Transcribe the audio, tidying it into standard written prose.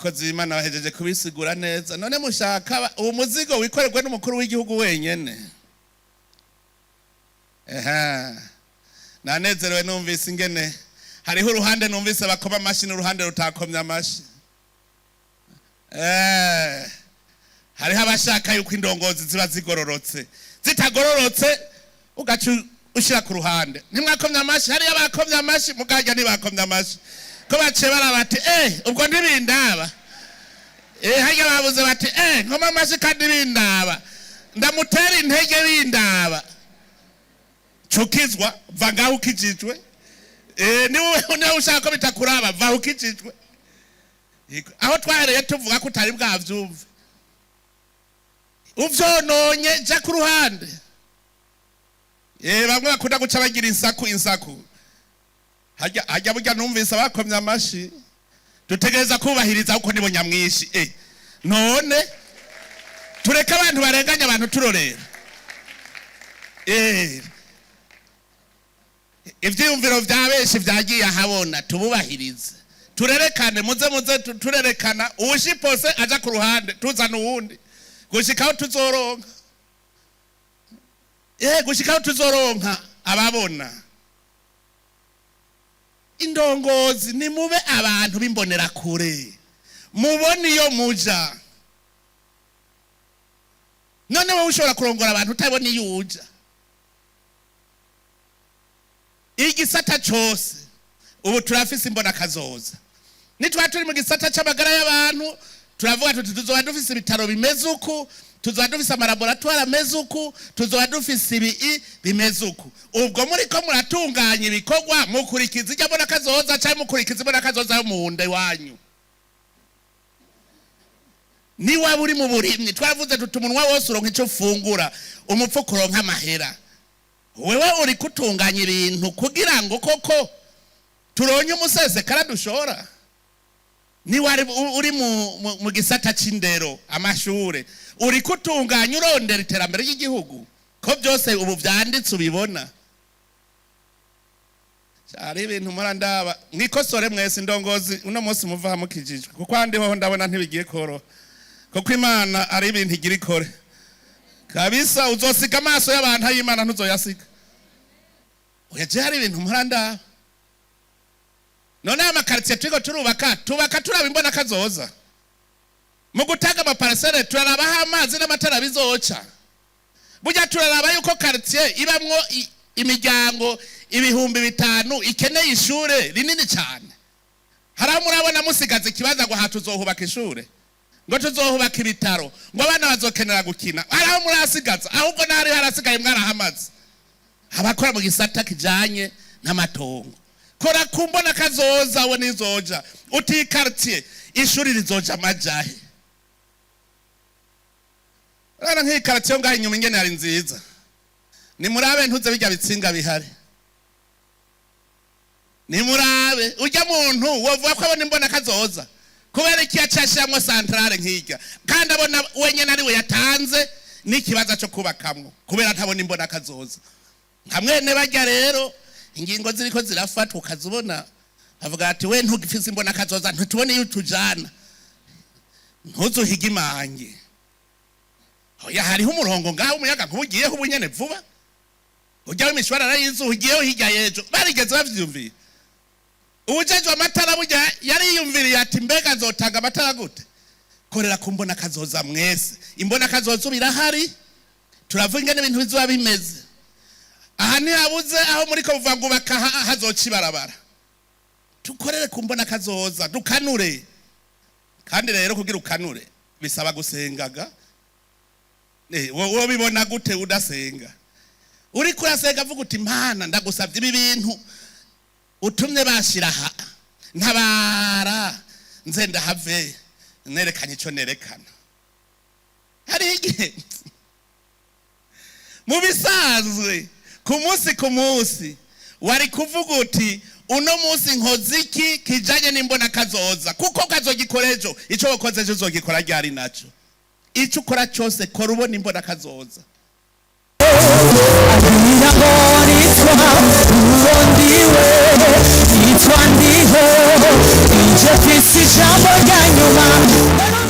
Abakozi b'Imana bahejeje kubisigura neza. None mushaka uwo muzigo wikorerwe n'umukuru w'igihugu wenyene? Eha, nanezerewe numvise ingene hariho uruhande numvise bakoma amashi n'uruhande rutakomye amashi. Hariho abashaka yuko indongozi ziba zigororotse, zitagororotse ugaca ushira ku ruhande. Ntimwakomye amashi? Hariyo abakomye amashi, mukarya ntibakomye amashi, ko baciye baraba bati: "Eh, ubwo ntibindaba." Harya babuze bati: "Eh, nkoma amashi kandi bindaba, ndamutera intege bindaba." Cukizwa, va ngaho ukijijwe. Niba ushaka ko bitakuraba, va ukijijwe. Aho twahereye tuvuga ko utari bwavyumve, uvyononye, ja ku ruhande. Bamwe bakunda guca bagira insaku insaku. Harya harya burya numvise abakomye amashi, dutegereza kubahiriza kuko nibo nyamwinshi. None tureke abantu barenganya abantu turorera? Ivyiyumviro vya benshi vyagiye ahabona, tububahirize, turerekane, muze muze turerekana. Uwushipose aja ku ruhande, tuzana uwundi gushikaho tuzoronka, gushikaho tuzoronka ababona. Indongozi, nimube abantu b'imbonerakure, mubone iyo muja. None wowe ushobora kurongora abantu utabona iyo uja? Igisata cose ubu turafise imbona kazoza. Nitwa turi mu gisata c'amagara y'abantu, turavuga tuti tuzoba dufise ibitaro bimeze uku, tuzoba dufise amalaboratoire ameze uku, tuzoba dufise ibi bimeze uku. Ubwo muriko muratunganya ibikorwa, mukurikiza ijya mbona kazoza canke mukurikiza imbona kazoza yo mu nda iwanyu? Niwaba uri mu burimyi, twaravuze tuti umunwa wose uronka ico ufungura, umupfuko uronka amahera. Wewe uri kutunganya ibintu kugira ngo koko turonye umusesekara dushora? Niba uri mu gisata c'indero, amashure, uri kutunganya urondera iterambere ry'igihugu, ko byose ubu vyanditse ubibona? Hari ibintu mpora ndaba. Mwikosore mwese indongozi, uno munsi muva hamukijijwe, kuko ahandi hoho ndabona ntibigiye koroha, kuko Imana ari ibintu igira ikore kabisa. Uzosiga amaso y'abantu, ay'Imana ntuzoyasiga. Oya, je hari ibintu mpora ndaba. None aya makaritsiye turiko turubaka, tubaka turaba imbona kazoza? Mu gutanga amaparcelles turaraba aho amazi n'amatara bizoca? Burya turaraba yuko quartier ibamwo imiryango 5000 ikeneye ishure rinini cyane? Hari aho murabona musigaza ikibanza ngo aha tuzohubaka ishure, ngo tuzohubaka ibitaro, ngo abana bazokenera gukina? Hari aho murasigaza? Ahubwo n'ahari harasigaye mwarahamaze. Abakora mu gisata kijanye n'amatongo, kora ku mbona kazoza. We nizoja uti quartier ishuri rizoja amajahe? Urabona nk'iyi quartier yo ngaho inyuma ingene yari nziza. Nimurabe ntuze bijya bitsinga bihari, nimurabe ujya muntu wovuga ko abona imbona kazoza. Kubera iki yacashiramwo centrale nk'irya kandi abona wenyene ari we yatanze n'ikibaza cyo kubakamwo? Kubera ntabona imbona kazoza. Nka mwene bajya rero, ingingo ziriko zirafatwa ukazibona, avuga ati: "We ntugifise imbona kazoza, ntitubone iyo utujana, ntuzuhige imange." Oya, hariho umurongo ngaho umuyaga nkuba ugiyeho ubunyene vuba, ujyaho imishwarara y'izuba ugiyeho hirya y'ejo. Barigeze bavyiyumvira? Uwujejwe amatara burya yariyumviriye ati: "Mbega nzotanga amatara gute?" Korera ku mbona kazoza mwese. Imbona kazoza ubu irahari, turavuga ingene ibintu bizoba bimeze. Aha ntihabuze aho muri ko buvuga ngo ubaka hazoca ibarabara. Tukorere ku mbona kazoza, dukanure. Kandi rero kugira ukanure bisaba gusengaga. Wowe bibona gute udasenga? Uriko urasenga, avuga uti: "Mana, ndagusabye, ibi bintu utumye bashira aha, ntabara nze ndahave nerekanye ico nerekana." Hari igihe mu bisanzwe ku munsi ku munsi wari kuvuga uti: "Uno munsi nkoze iki kijanye n'imbona kazoza?" Kuko kazogikora ejo. Ico wakoze ejo uzogikora ryari naco? Ico ukora cyose, kora ubona imbona kazoza. Agira ngo nitwa uwo ndiwe, nitwa ndiho, ije mfise ijambo rya nyuma.